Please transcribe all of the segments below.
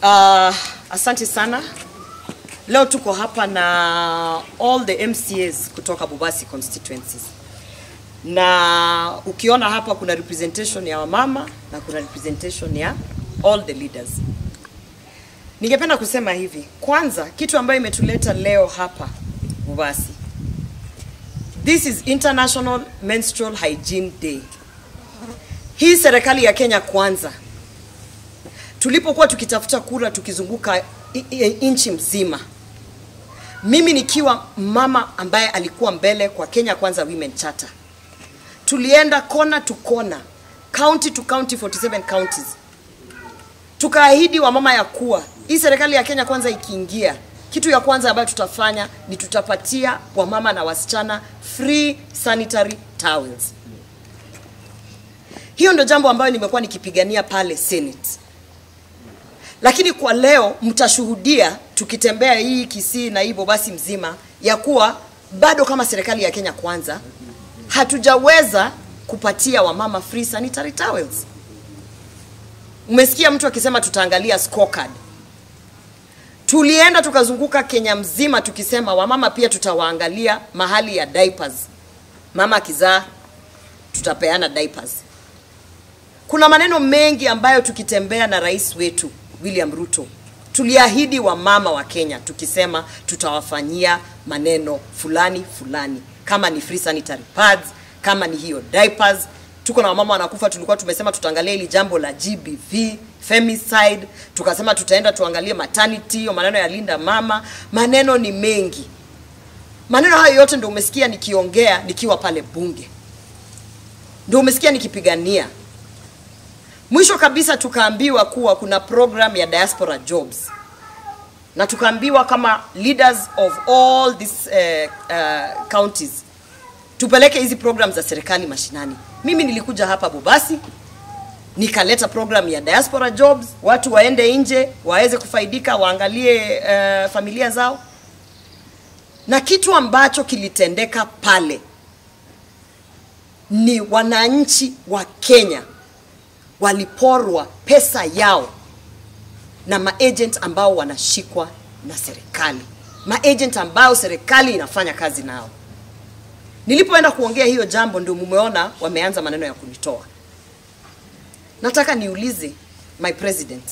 Asante sana. Leo tuko hapa na all the MCAs kutoka Bobasi constituencies. Na ukiona hapa kuna representation ya wamama na kuna representation ya all the leaders. Ningependa kusema hivi, kwanza kitu ambayo imetuleta leo hapa Bobasi. This is International Menstrual Hygiene Day. Hii serikali ya Kenya Kwanza, tulipokuwa tukitafuta kura tukizunguka nchi mzima, mimi nikiwa mama ambaye alikuwa mbele kwa Kenya Kwanza Women Charter, tulienda corner to corner, county to county, 47 counties. Tukaahidi wamama ya kuwa hii serikali ya Kenya Kwanza ikiingia, kitu ya kwanza ambayo tutafanya ni tutapatia wamama na wasichana free sanitary towels. Hiyo ndio jambo ambayo nimekuwa nikipigania pale Senate. Lakini kwa leo mtashuhudia tukitembea hii Kisii na hii Bobasi mzima ya kuwa bado kama serikali ya Kenya Kwanza hatujaweza kupatia wamama free sanitary towels. Umesikia mtu akisema tutaangalia scorecard. Tulienda tukazunguka Kenya mzima tukisema wamama pia tutawaangalia mahali ya diapers. Mama akizaa tutapeana diapers. Kuna maneno mengi ambayo tukitembea na rais wetu William Ruto tuliahidi wamama wa Kenya tukisema tutawafanyia maneno fulani fulani, kama ni free sanitary pads, kama ni hiyo diapers. Tuko na wamama wanakufa, tulikuwa tumesema tutaangalia hili jambo la GBV, femicide, tukasema tutaenda tuangalie maternity, hiyo maneno ya linda mama. Maneno ni mengi. Maneno hayo yote ndio umesikia nikiongea nikiwa pale bunge, ndio umesikia nikipigania. Mwisho kabisa tukaambiwa kuwa kuna program ya diaspora jobs. Na tukaambiwa kama leaders of all these counties tupeleke hizi program za serikali mashinani. Mimi nilikuja hapa Bobasi nikaleta program ya diaspora jobs, watu waende nje waweze kufaidika, waangalie familia zao. Na kitu ambacho kilitendeka pale ni wananchi wa Kenya waliporwa pesa yao na maagent ambao wanashikwa na serikali, maagent ambao serikali inafanya kazi nao. Nilipoenda kuongea hiyo jambo ndio mumeona wameanza maneno ya kunitoa. Nataka niulize my president,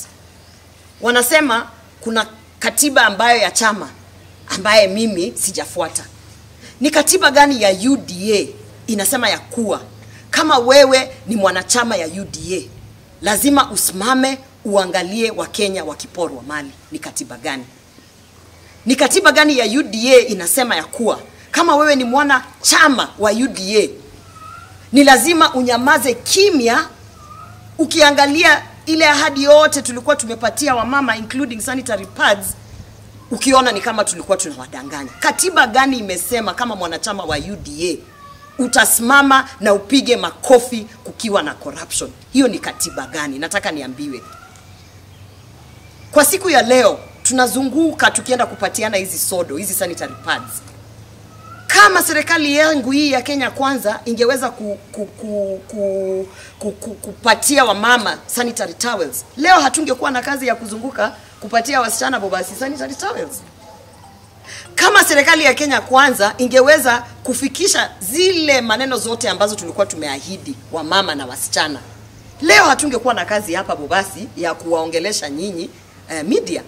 wanasema kuna katiba ambayo ya chama ambaye mimi sijafuata. Ni katiba gani ya UDA inasema ya kuwa kama wewe ni mwanachama ya UDA lazima usimame uangalie Wakenya wakiporwa mali? Ni katiba gani? Ni katiba gani ya UDA inasema ya kuwa kama wewe ni mwanachama wa UDA ni lazima unyamaze kimya ukiangalia ile ahadi yote tulikuwa tumepatia wamama including sanitary pads, ukiona ni kama tulikuwa tunawadanganya? Katiba gani imesema kama mwanachama wa UDA utasimama na upige makofi kukiwa na corruption? Hiyo ni katiba gani? Nataka niambiwe. Kwa siku ya leo tunazunguka tukienda kupatiana hizi sodo, hizi sanitary pads. Kama serikali yangu hii ya Kenya Kwanza ingeweza kupatia wamama sanitary towels, leo hatungekuwa na kazi ya kuzunguka kupatia wasichana Bobasi sanitary towels. Kama serikali ya Kenya Kwanza ingeweza kufikisha zile maneno zote ambazo tulikuwa tumeahidi wamama na wasichana, leo hatungekuwa na kazi hapa Bobasi ya kuwaongelesha nyinyi media.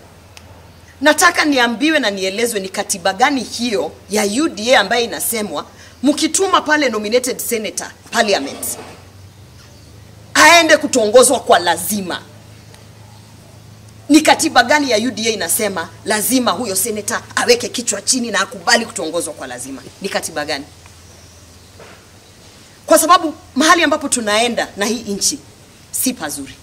Nataka niambiwe na nielezwe ni katiba gani hiyo ya UDA ambayo inasemwa mkituma pale nominated senator parliament aende kutongozwa kwa lazima. Ni katiba gani ya UDA inasema lazima huyo senator aweke kichwa chini na akubali kutongozwa kwa lazima? Ni katiba gani? Kwa sababu mahali ambapo tunaenda na hii nchi si pazuri.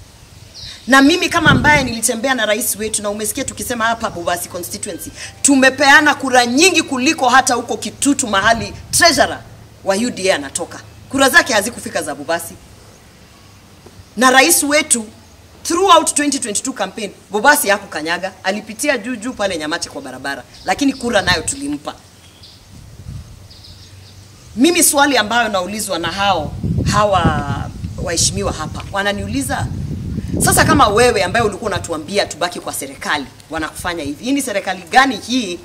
Na mimi kama ambaye nilitembea na rais wetu, na umesikia tukisema hapa Bobasi constituency tumepeana kura nyingi kuliko hata huko Kitutu mahali treasurer wa UDA anatoka. Kura zake hazikufika za Bobasi. Na rais wetu throughout 2022 campaign Bobasi hakukanyaga, alipitia juu juu pale Nyamache kwa barabara, lakini kura nayo tulimpa. Mimi swali ambayo naulizwa na hawa waheshimiwa hapa, wananiuliza Sasa kama wewe ambaye ulikuwa unatuambia tubaki kwa serikali, wanakufanya hivi. Hii ni serikali gani hii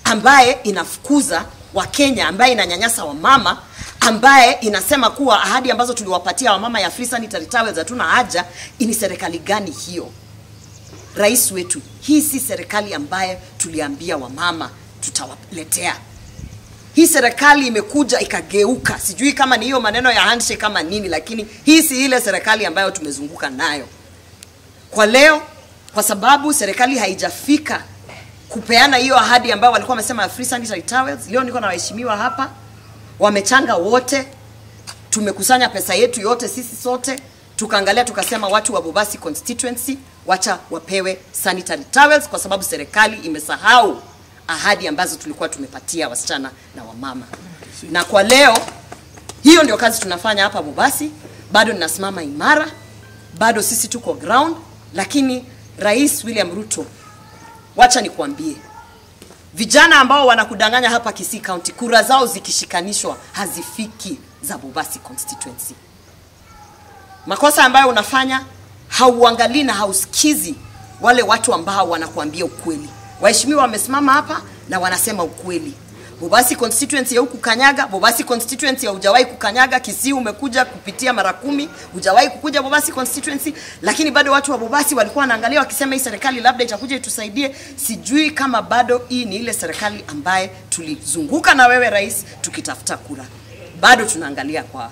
ambaye inafukuza Wakenya, ambaye inanyanyasa wamama, ambaye inasema kuwa ahadi ambazo tuliwapatia wamama ya free sanitary towels hatuna haja? Ni serikali gani hiyo? Rais wetu, hii si serikali ambaye tuliambia wamama tutawaletea. Hii serikali imekuja ikageuka, sijui kama ni hiyo maneno ya handshake kama nini, lakini hii si ile serikali ambayo tumezunguka nayo kwa leo, kwa sababu serikali haijafika kupeana hiyo ahadi ambayo walikuwa wamesema free sanitary towels. Leo niko na waheshimiwa hapa, wamechanga wote, tumekusanya pesa yetu yote sisi sote, tukaangalia tukasema watu wa Bobasi constituency wacha wapewe sanitary towels, kwa sababu serikali imesahau ahadi ambazo tulikuwa tumepatia wasichana na wamama. Na kwa leo hiyo ndio kazi tunafanya hapa Bobasi. Bado ninasimama imara, bado sisi tuko ground, lakini Rais William Ruto, wacha nikuambie, vijana ambao wanakudanganya hapa Kisii County, kura zao zikishikanishwa hazifiki za Bobasi constituency. Makosa ambayo unafanya, hauangalii na hausikizi wale watu ambao wanakuambia ukweli. Waheshimiwa wamesimama hapa na wanasema ukweli. Bobasi constituency ya huku kanyaga, Bobasi constituency ya hujawahi kukanyaga, Kisii umekuja kupitia mara 10, hujawahi kukuja Bobasi constituency, lakini bado watu wa Bobasi walikuwa wanaangalia wakisema hii serikali labda itakuja itusaidie. Sijui kama bado hii ni ile serikali ambaye tulizunguka na wewe rais tukitafuta kura. Bado tunaangalia kwa